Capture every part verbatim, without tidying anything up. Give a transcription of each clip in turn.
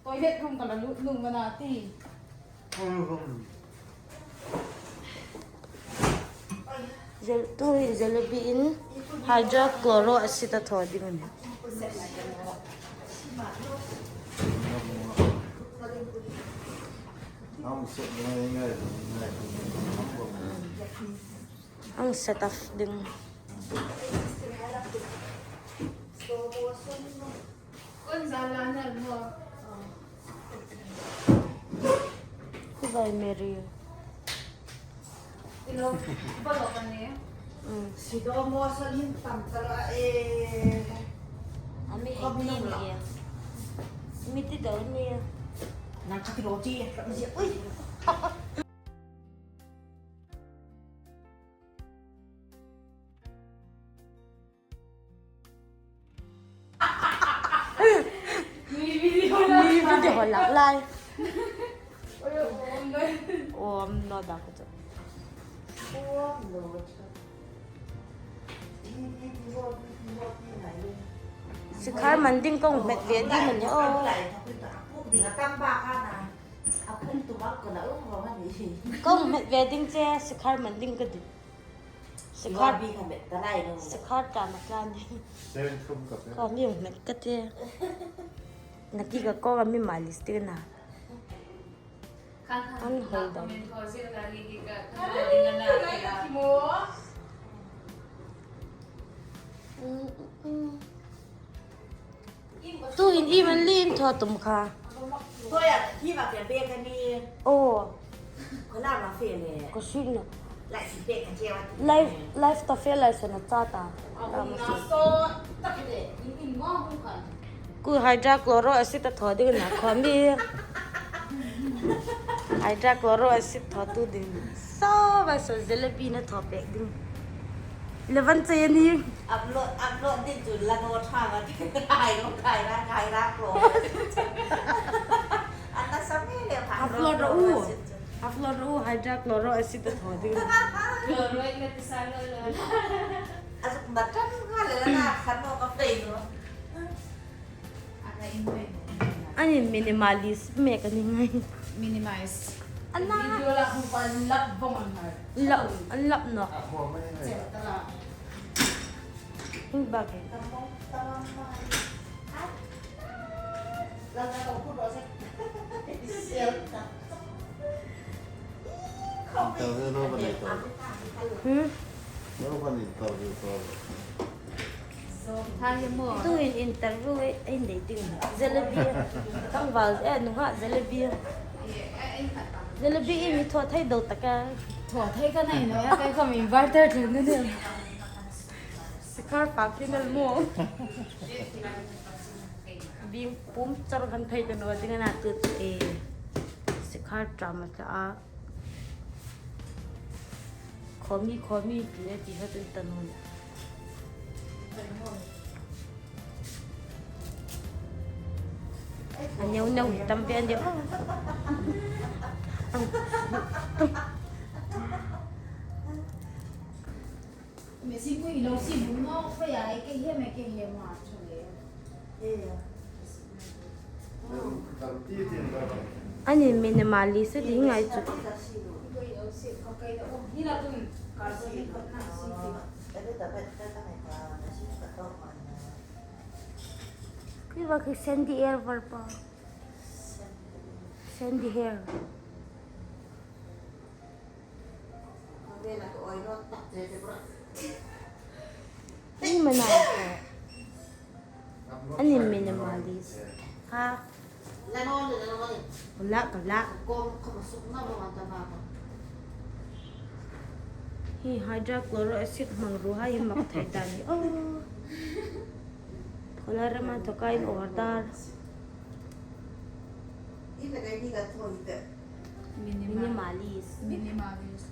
Toilet room ka la lut nuom a na ti. Zel-, tu hi jalebi in hydrochloroacid a thaw ding a nih. Ang set up ding. Hi vai Mary. Ilo, bolo kan ni. Mm. Sido mo sa hin tam tala e. Ami hei ti ni e. Mi ti do ni e. Nang ka ti lo ti e. Ui. Mi video la. Mi video la lai. Om no da ko. Sikhar man ding kong met ve ding a nih o. Kong met ve ding che, sikhar man ding ka ti. Sikhar, sikhar ta ma tlan. Ka mi met ka ti. Na ki ka ko ka mi malis ti na. An hoi dam. Tu in i man lin thaw tum kha. Toya, hi va ke be ka ni. Oh. Ko la ma fe le. Ko sik na. Life, life ta fe lai sa na cha ta. Ku hydrochloroacid a thaw ding na kho mi. Hydrochloroacid thaw tu ding. So, va so jalebi na thaw pek ding. Eleven che ni. Upload, upload din chu la no tha va. Ai no, ai ra, ai ra ko. Ana sa mi le pha. Upload ro u. Upload ro u hydrochloroacid a thaw ding. Chloride le ti sa lo lo. Azuk matan nga le na khan mo ka pe no. Ani minimalist mek a ni ngai. Minimize. Ana. Video la hung pa lap vong an har. Lap, an lap no. Che ta la. Hung ba ke. Interview lo ba nei tawk. Hmm? Lo ba nei interview tawk. Tu in interview ei, ei nei ding. Jalebi. Tlangval, eh, nunghak jalebi. Jalebi i mi thaw thei deu tak a. Thaw thei ka nei naw a, kei khom inverter thei ni ni. Sikhar pak hi nal mo. Bing pum char kan thei ka naw ding a na tu e. Sikhar tram a tla a. Khomi, khomi, ti le ti ha tun ta nun. A neu neu tam ve an deu. Me si pui lo si bu no, fa ya, ke he me, ke he ma, chule. Ani minimalist ding ngai chu. Khi va khi Sandy Hair var pa. Sandy Hair. Ni mana ko. Ani minimalist. Ha. La, ka la. Hi hydrochloric acid hmang ruh hai mak thei dan hi. Oh. Khola rama thokain order. Minimalist. Minimalist.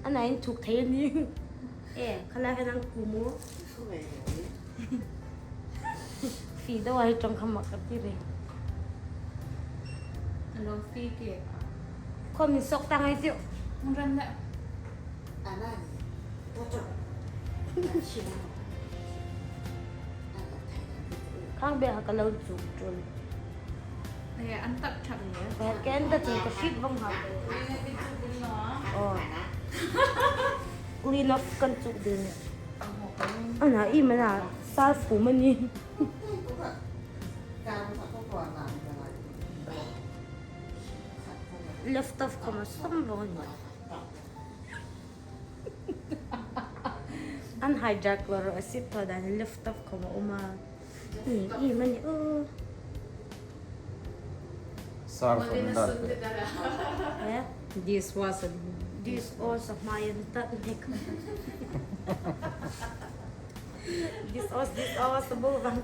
Ana inthuk thei ni. Eh, khala ka nang kumo. Fee deu ai tong kha mak ka ti re. Alo fee ke. Khom in sok ta ngai tiu. Hung ran da. Ana. Khang be ha ka lo chu chun. Eh, an tak thak ni. Be ken ta chu ka sit vong ha. Oh. Clean off kan chu din. Ana i mana sa fu mani. Left off khawm a sawm vong ni. An hijack lo ro a sit thaw dan left off khawm a um a. I, i mani o. Sar from that. Eh? This was a, this was a my that. This was, this was a bul vang.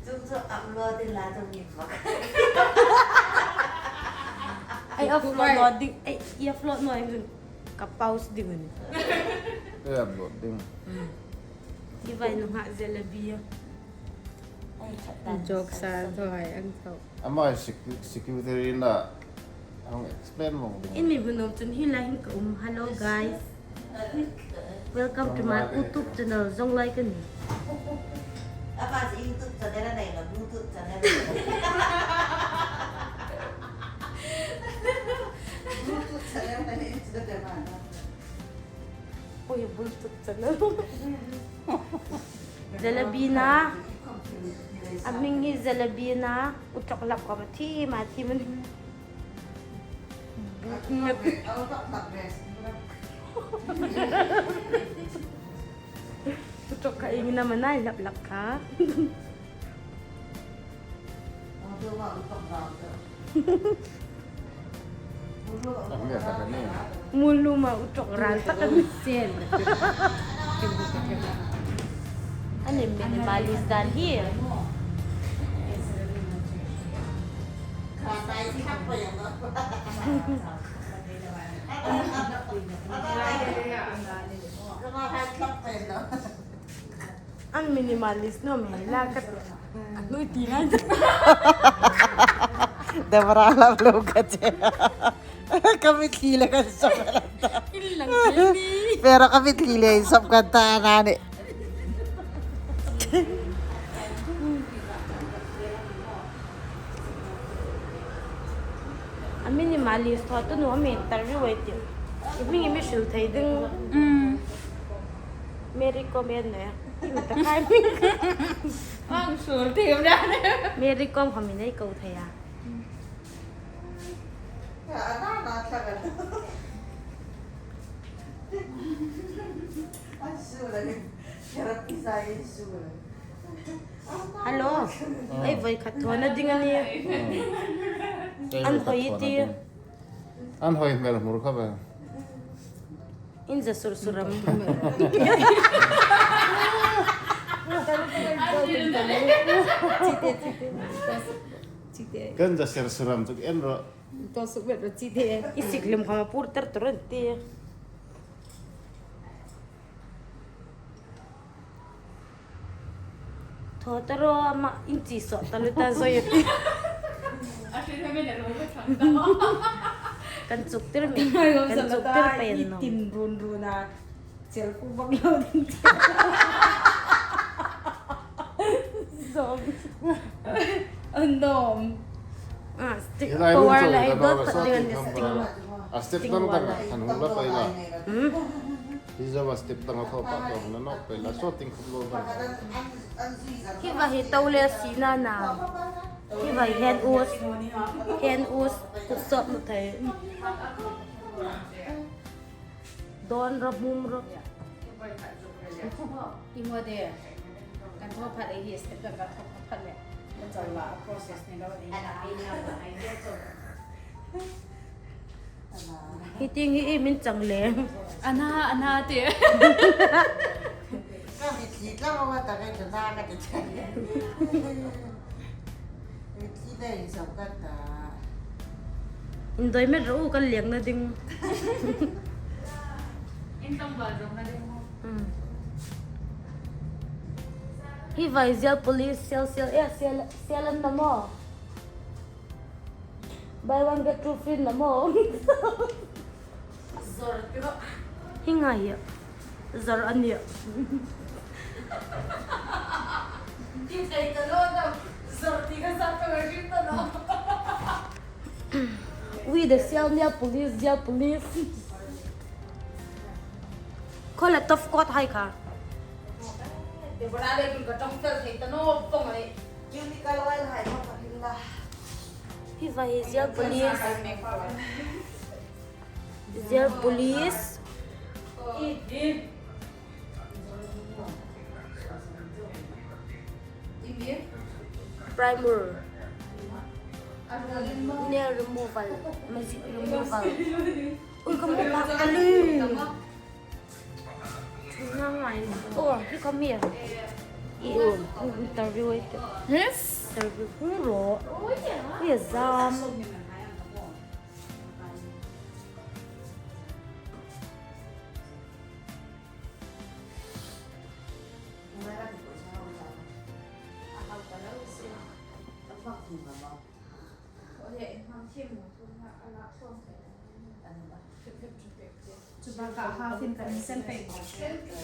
Chu, chu upload ding la chu mi bak. Ai upload naw ding, ai, i upload naw ding ka pause ding a nih. Ei upload ding. Hi vai nu ha jalebi a. Joke sa thaw hai ang thaw. Ama secu-, secretary na hung explain vong ding. In mi bu nom chun hi lai hin ka um. Hello guys. Welcome to my YouTube channel, Zonglai ka nih. Apa si YouTube channel nei lo, Bluetooth channel. Bluetooth channel nei lo. Oi, Bluetooth channel. Jalebi na. A hming hi Jalebi na. U ṭawk lap ka ma thi, ma thi man. Tutok ka ing na manai lap lak kha. Mulu ma utok ran tak a ni. An minimalist dan hi. An minimalist no me la ka. An nuoi ti ngai. Dawra lap lo ka che. Ka mitthli le ka sawk. Inlang ke ni. Pero ka mitthli le sawk ka ta na ni. A minimalist thaw tu nu a mi interview ei ti. I hming i mi hril thei ding. Mm. Mary Kom en ne. I mi ta khai. Ang hril thei um na. Mary Kom kha mi nei ko thei a. Hello. Ei voi khat thawna ding a nih. An hoi ti. An hoi hmel hmur kha ba. In za sur suram. Kan za sur suram chu en ro. To suk bet ro chi te. I sik lim khawm a pur ter ter an ti. Thaw ta ro ama in chi sawt ta lu ta zoi a ti. Kan chuk tir mi. Kan chuk tir pen no. Tin run run a. Chel pu bak lo ding. Zom. An dom. Ah, stick power la ei dot pat ding a ni stick. A step dang dang a, kan hung la pei la. Hmm? Hi zo a step dang a thaw pa tawng na nawk pei la, saw ting khawp lo dang. Hi va hi to le si na na. Hi va hand wash. Hand wash. Kut sawp nu thei. Dawn ro, hmum ro. I maw de. Kan thaw phat ei hi step kan thaw phat le. Kan chau la process ni lo ni. Hi ting hi i min chang le. Ana, ana te. Ka mi thi tla ma ta ka na ka te. Mitthli dai sawk ka ta. Indawi met ro u kan liak na ding. In tlangval zawng na ding. Hmm. Hi vai zia police sale, sale, eh, sale, sale an na maw? Buy one get two free na maw? Zor tiro. Hi ngai hi. Zar a nih. Ti thei ta lo dam. Zar ti ka zar ka lo ri ta lo. Ui, the Sial nail polish, nail polish. Khaw le top coat hai kha. Te bora le kin ka tong fel thei ta naw pawng le. Cuticle oil hai ma ka hin la. Hi va hi nail polish. Nail polish. Primer. Nail removal. Magic removal. Ui, ka mu pak ka li. Thuna ngai. Oh, hi ka mi. Oh, interview ai te. Yes. Interview. Hung ro. Hi zam.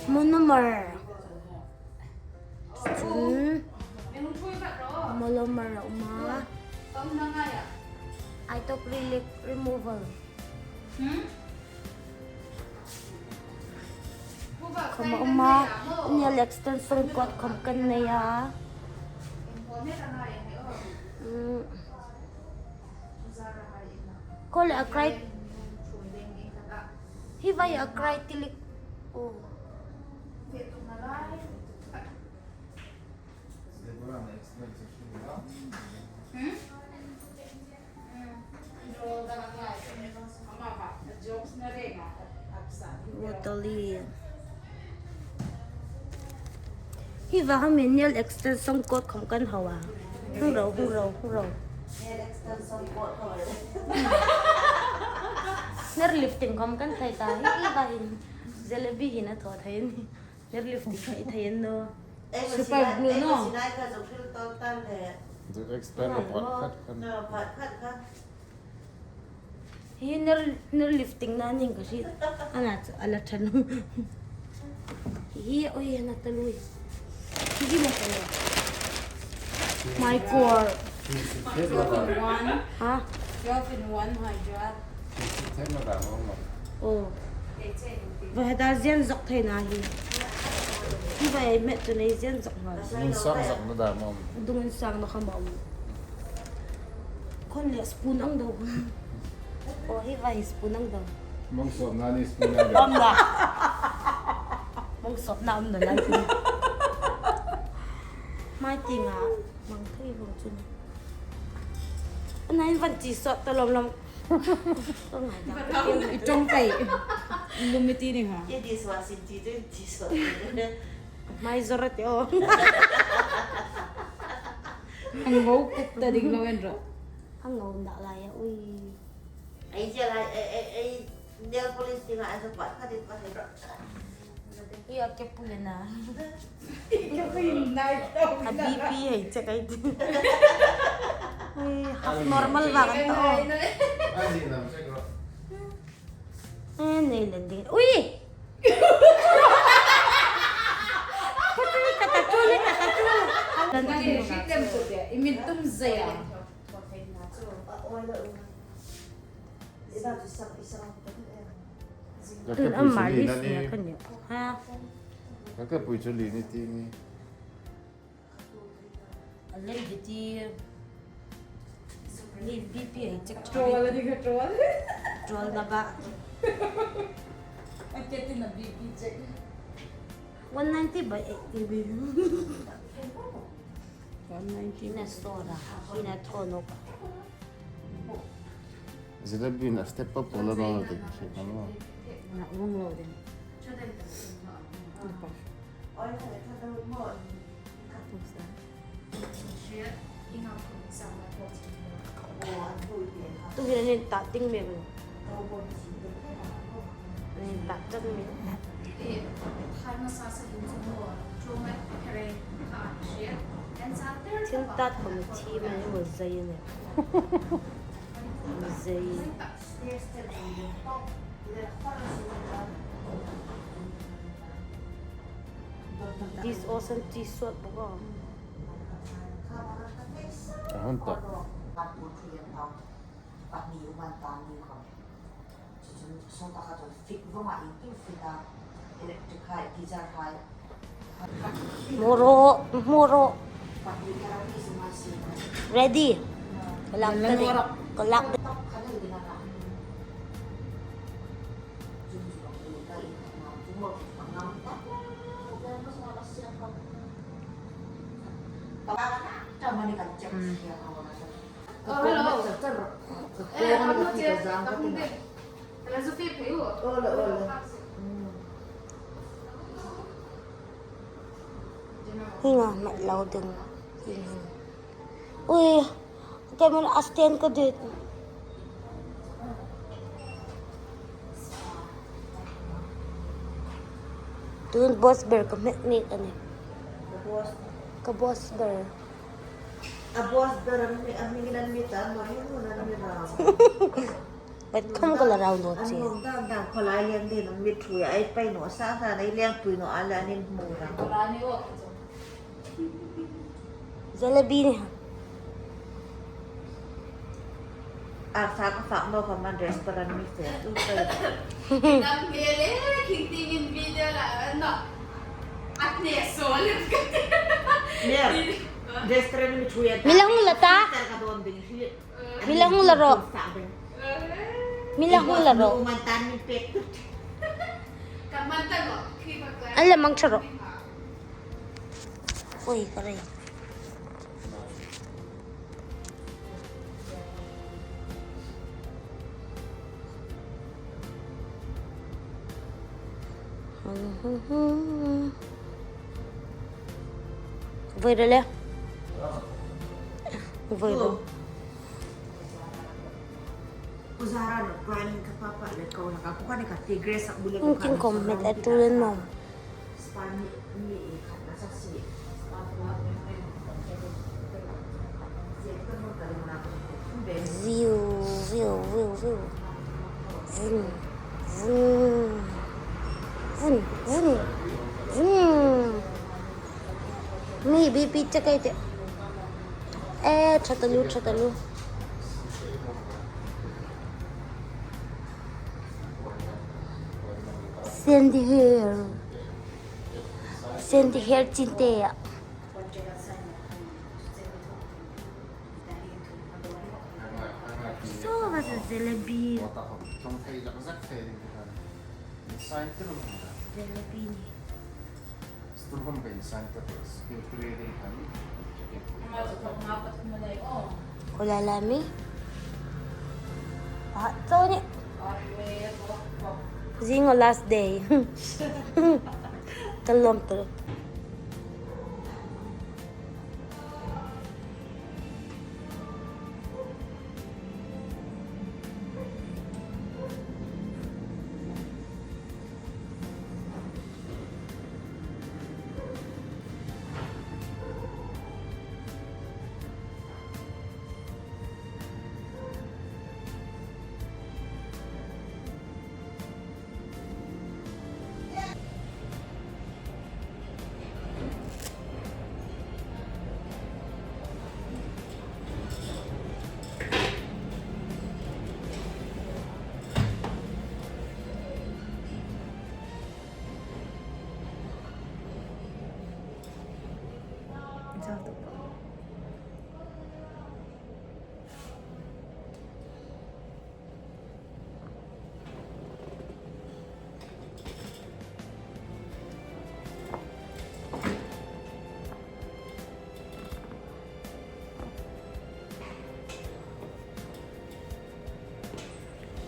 Monomer. Chun monomer a um a. Eye top relief removal. Khawm a um a, nail extension coat khawm kan nei a. Mm. Khaw le acry-, hi va hi acrylic. Oh. Waterly. Hi va hi nail extension coat khawm kan hau a. Hung ro, hung ro, hung ro. Nail lifting khawm kan thei ta hi, hi va hin. Jalebi hin a thaw thei ni. Nail lifting thei thei an naw. Super glue naw. Expand a part khat khan. Hi nail, nail lifting na ning ka hriet. Ana chu, a la ṭha naw. Hi, oi, ana ta lui. Hi, hi ma ta lui. My core. Twelve in one. Ha? Twelve in one, Hydra. Oh. Va heta zian zok thei na hi. Hi va ei met chu nei zian zok hna. Dung sang zok na da mom. Dung in sang na kha mom. Khon le spoon ang do. Oh, hi va hi spoon ang do. Mong sop na ni spoon ang do. Om na. Mong sop na om na lai. Mai ti nga. Mang thei vong chun. Ana in van ti sawt ta lawm lawm. I ṭawng pei. Lum mi ti ni ha. Ye dishwashing ti tu dishwashing. Mai zora te o. Ang ngo kup ta ding lo en ro. Ang ngo na lai a, ui. Ei, ei, ei, ei, nail polish ti nga, ei, so pat ka dit ka hei ro. Hi a ke pui na. Ke pui nai to. A B P hei check ai ti. Hei, half normal vang an ta o. Ai, ni nam check ro. Eh, nei le ding. Ui! Ka ta, ka ta tu le, ka ta tu. Nang i hriet lem chu te, i min tum zia. Ka ke pui chu ama li na ni. Ka ke pui chu li ni ti ni. A lem hi ti. Ni B P hei check. Troll a ni ka troll. Troll na ba. A ke ti na B P check. One ninety by eighty. One ninety. Ina sora, ina tono. Jalebi na step up pula na lo ding, si na lo. Na ung lo ding. Tu hin an in ta ding mek lo. An in ta ding mek. Thil tat khawm thi mai ni maw, zei a nih. Zei. Step, step, step. This awesome tea sort bawk a. A hung ta. Moro, moro. Ready. Kalak, kalak. Hmm. Oh, hello. Eh, hello, Jeff. Hello, Sophie, hello. Hola, hola. Hmm. Hinga, mat lo ding. Ui, camera a stand ka dit. Tun boss ber ka hmet ni ka ni. Ka boss. Ka boss ber. A boss ber a mi, a mi nan mi ta, ma hi mu nan mi ra. Vet kham ka la rau lo che. An hmang dan dan khaw lai liang ding an mi thui a, ei pai naw sa sa, ei liang pui naw a la nin hmu ra. Jalebi ni. A sa ka fak naw kha man restaurant mi se tu pai. Kan mele king ting in video la no. At ne so le. Mer. Restaurant mi thui a. Mi la hung la ta. Ka don ding hi. Mi la hung la ro. Mi la hung la ro. An la mang tha ro. Ui, ka rei. Voi ro le. Voi ro. King kom met a tu len mom. View, view, view, view. Vun, vun, vun, vun, vun. Mi bi bi chakai te. Eh, chatalu, chatalu. Sandy Hill. Sandy Hill chin te a. So, was a jalebi. Jalebi ni. Kuala Lami. Ah, so ni. Zing o last day. Ka lawm tawp.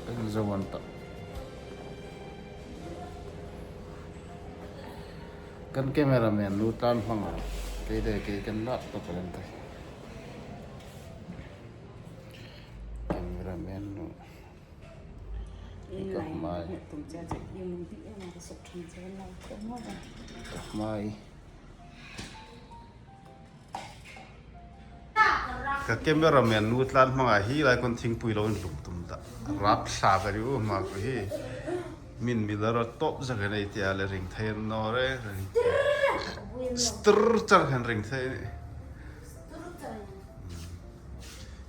Kan zo an ta. Kan cameraman nu tlan hmang a. Kei de kei kan lak tawp a kan tai. Cameraman nu. Ka hmai. Ka hmai. Ka cameraman nu tlan hmang a hi lai kon thingpui lo in lum tum ta. Rap sa ka ri u ma ko hi. Min mi la rawt tawp zak a nei tia le ring thei naw re, ring thei. Stur char khan ring thei.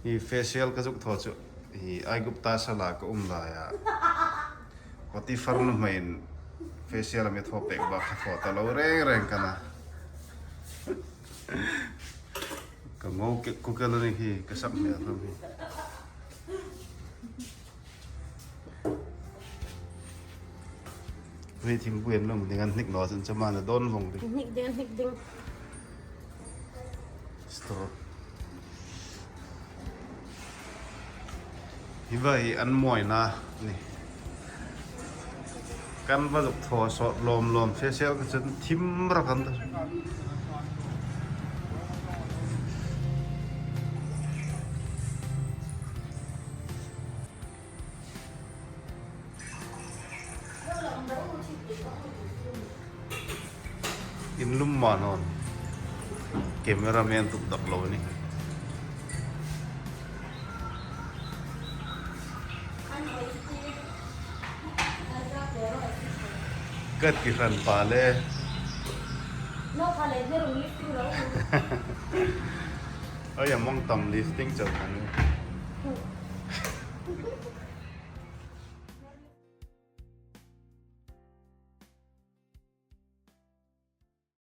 Hi facial ka zuk thaw chu, hi Aigupta sala ka um laia Potifar nuhmeiin facial a mi thaw pek bak kha thaw ta lo reng reng ka na. Ka ngo ke ku ke lo ni hi ka sak hmel ram hi. Hei, thingpui an lum ding an hnik naw chun chama na dawn vong ding. Hnik ding, hnik ding. Stroke. Hi va hi an mawina ni. Kan va zuk thaw sawt lawm lawm, facial ka chun thim rak an ta. In lum ma naw. Cameraman tuk dak lo ni. Kat ki hran pa le. Oi, a mong tam listing chau kan.